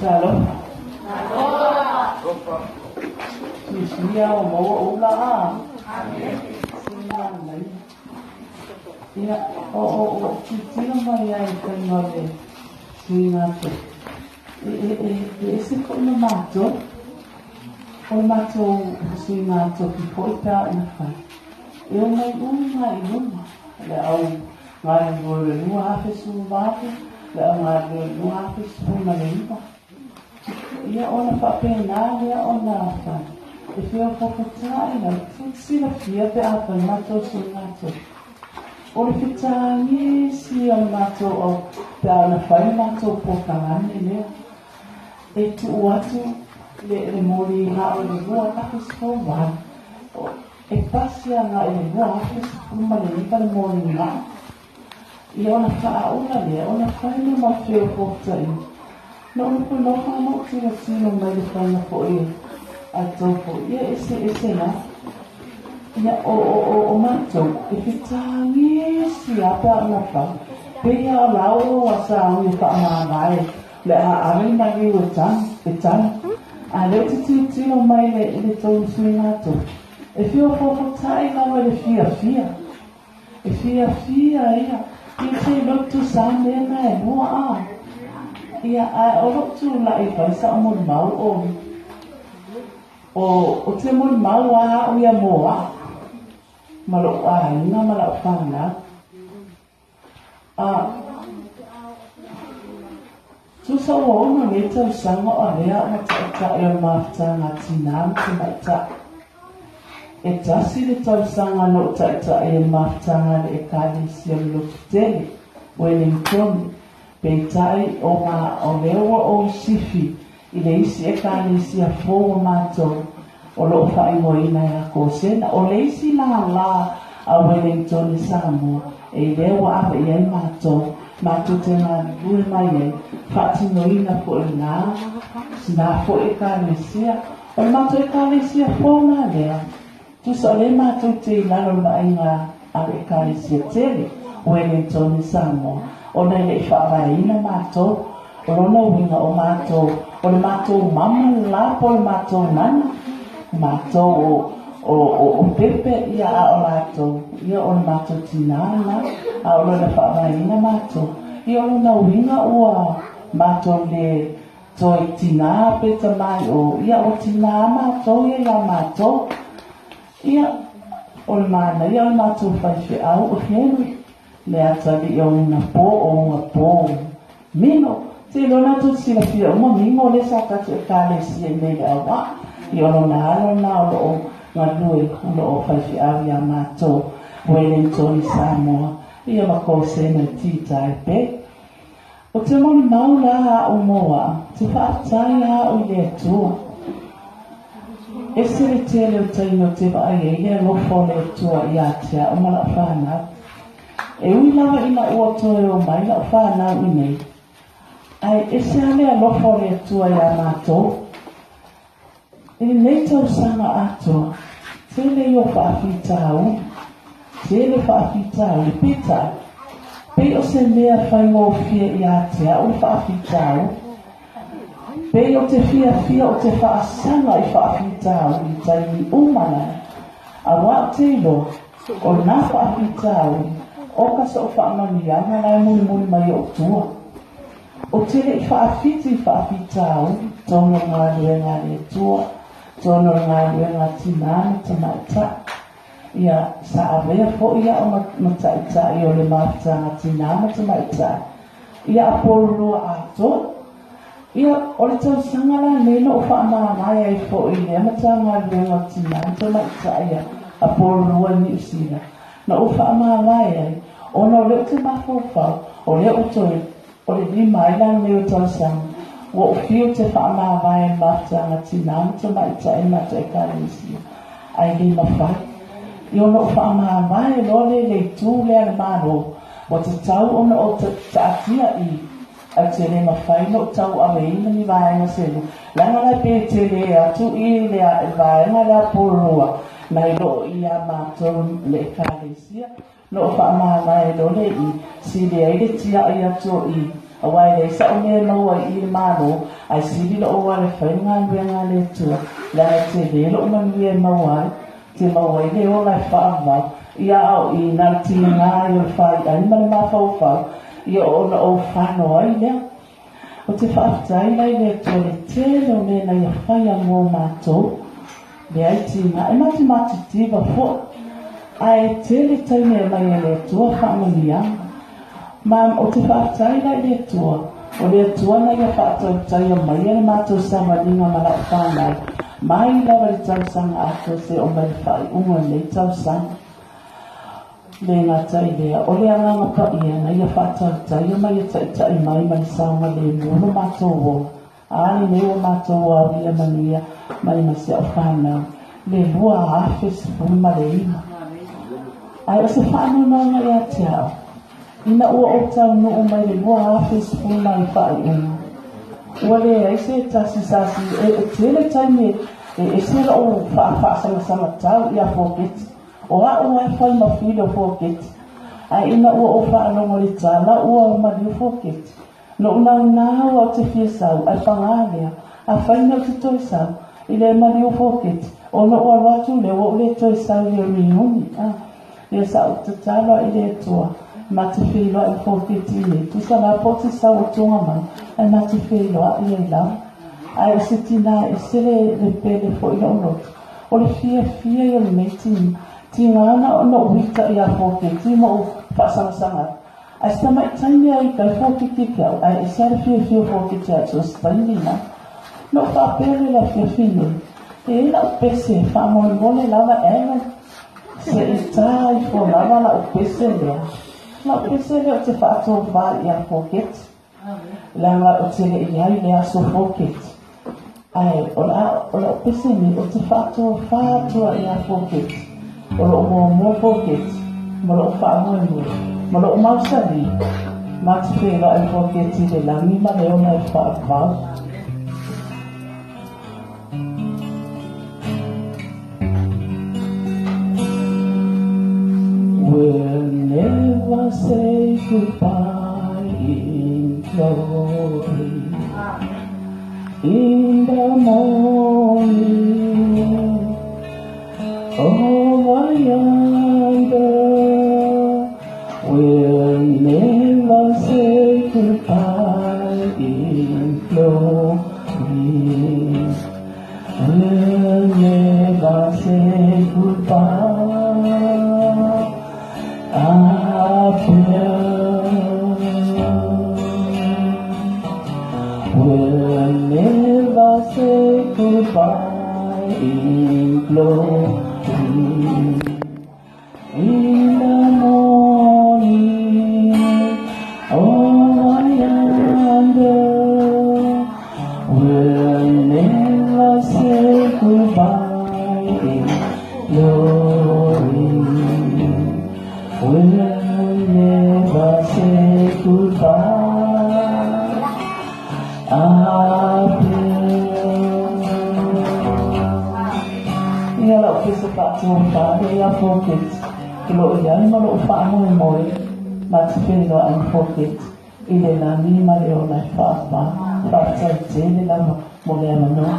Talofa. Fiafia ua maua ou lā. Manaia. Ia, o, o, o, tilotilo mai ai i faiga o le suiga atu. E, e, e, e ese foi ma matou. O le matou suiga tofi foi pe a ona fai. E omai uma i luma le au galulue o le 2018, le au galulue o le 2019. Ia ona faapena lea ona fai. E feofoofota'i lau silafia pe a fai matou suiga tofi. O le fetagisi o le matou au pe a ona fai le matou polokalame lea. E tuu atu le, le moliga o le 2018. E pasi agai i le 2019 le moliga. Ia ona faaula lea, ona fai lea ma feofoofota'iga. Na ou nofonofo ma ou tilotilo mai le faiga foi a tou foi, ia eseese lava. Ia, o, o, o, o matou, e fetagisi lava pe a ona fai. Pei lava o la ua sauni e faamavae le a ave le maliu e tanu, e tanu. A lea ou te tilotilo mai le, i le tou suiga tofi, e feofoofota'i lava i le fiafia. E fiafia ia, ia se lotu sa mea na e lua a. Ia, ae o lou tulai fai sa'u molimau o, o, o te molimau a a'u ia mo a'u, ma lo'u aiga ma la'u fanau. A, tusa ua ono nei tausaga o avea a'u ma ta'ita'i o le mafutaga a tinā ma tamaitai. E tasi le tausaga na ou ta'ita'i ai le mafutaga a le Ekalesia o le Lotu Tele, Wellingtone, peitai o ma o lea ua ou sifi i le isi Ekalesia fou o matou o lo o faaigoaina ia Kosena. O le isi lālā a Wellingtone Samoa e lea ua ave i ai matou, matou te galulue mai ai, faatinoina foi lena, na foi Ekalesia. O le matou Ekalesia fou la lea, tusa o lea matou te i lalo o le vaaiga a le Ekalesia tele, Wellingtone Samoa, ona e le i faavaeina matou. O lona uiga o matou, o le matou mama le la po o le matou nana, o matou o, o, o, o Pepe, ia, a o latou, ia, o le matou tinā lena, a o lona faavaeina matou. Ia o lona uiga ua matou le toe tinā pe tamā i o, ia ua tinā matou ia iā matou. Ia, o le manaia o le matou faifeau o Henry, le atalii o una pō o una pō. Mino, te iloa na tou silafia uma Mino lea sa tatou Ekalesia i nei le auaa, ia o lona alo lena o loo galue o loo faifeau ia matou Wellington i Samoa, ia ma Kosena i Titaepe. O te molimau la a'u mo a'u, te faafetai a'u i le Atua. Ese le tele o taimi o te vaai ai le alofa o le Atua ia te a'u ma la'u fanau. E ui lava ina ua toe o mai la'u fanau i nei, ae ese a le alofa o le Atua iā matou. I lenei tausaga atoa, tele ia o faafitauli, tele faafitauli, peitai, pei o se mea faigofie ia te au le faafitauli. Pei o te fiafia o te faasaga i faafitauli i taimi uma lava, auā ou te iloa, o lena faafitauli, oka so'u faamanuiaga la e mulimuli mai o'u tua. Ou te le i faafiti i faafitauli, tonu o le galuega a le Atua, tonu o le galuega a tinā ma tamaitai. Ia, sa avea foi au ma, ma taitai o le mafutaga tinā ma tamaitai, ia Apololoa atoa. Ia, o le tausaga la lenei na ou faamavae ai foi i lea Matagaluega o Tinā ma Tamaitai ia Apololoa i Niu Sila, na ou faamavae ai, ona o lea ou te mafaufau, o lea ua toe O le lima ai la lenei o tausaga, ua ou fiu te faamavae i le mafutaga tinā ma tamaitai ma matou Ekalesia, ae le mafai. I ona ou faamavae loa lea i le itu lea a le Malo, ua tatau ona ou taatia i, ae ou te le mafai ona ou tauaveina ni vaega selu, leaga la e pei e tele atu i le vaega lea a Pololoa. Nai loo ia matou le Ekalesia, loo faamalae loa le i sili ai le tiai atu o i, aua e leai sa'u mea e maua i i le Malo, ae sili lou ala e fai le galuega a le Atua, leaga e tele lou manuia e maua ai, te maua ai le ola e faavavau, ia a o i na le tiga ai o le fai'ai ma le mafaufau, ia ona ou fano ai lea. Ou te faafetai la i le Atua i le tele o mea na Ia faia mo matou, leai tiga, e matou matitiva foi, ae tele taimi e aumai e le Atua faamanuiaga. Ma ou te faafetai la i le Atua, o le Atua na Ia faatautaia maia le matou savaliga ma lau fanau, mai lava i le tausaga atoa seia oo mai i le faaiuga o lenei tausaga. Le gata i lea, o le Agaga Paia na Ia faatautaia ma Ia taitai mai ma le saogalemu lo matou ola, a lenei ua matou aulia manuia mai ma si au fanau le 2019. Ae o se faanoanoaga ia te au, ina ua ou taunuu mai le 2010 i faaiuga, ua leai se tasi sa si e tele taimi e ese lou faasamasamatau ia foketi. O a'u lava e fai ma fili o foketi, ae ina ua ou faalogo i le tala ua maliu foketi, na ou naunau au te fia sau, ae pagā lea, afai nei ou te toe sau, i le maliu foketi, ona ou alu atu lea ua ou le toe sau i le reuni. A, ia sa ou tatalo ae i le Atua, ma te feiloai i foketi nei, tusa la po o te sau o tuga mai, ae ma te feiloai ai lava. Ae o se tinā ese le, le pele foi lou loto. O le fiafia ia o lenei tina, tiga na ona ou ita ia foketi ma ou faasagasaga atu. Ae se tamaitai mea ita ai foketi ke au, ae ese lava le fiafia o foketi atu o se taimi na. Na ou faapea lea i le afiafi nei, e i ai lau pese, faamolemole lava Aaron, se i ta ifo lava lau pese lea. Lau pese lea ou te faatofa ai ia foketi. Leaga ou te le i ai i le aso foketi. Ae o le a, o lau pese nei, ou te faatofa atu ai ia foketi. O lou muamua foketi, ma lou faamoemoe, ma lou mausali, ma te feiloai foketi i le lagi ma le ola e faavavau. We'll never say goodbye in glory in the morning over yonder. We'll never say goodbye in glory. We'll never say goodbye up here. We'll never say goodbye in glory. In the morning, over yonder, we'll never say goodbye in glory. We'll never say goodbye up here. Ia lau pese faatofa lea foketi o lo o i ai ma lou faamoemoe ma te feiloai foketi i le lagi ma le ola e faava. Faafetai tele lava mo le avanoa.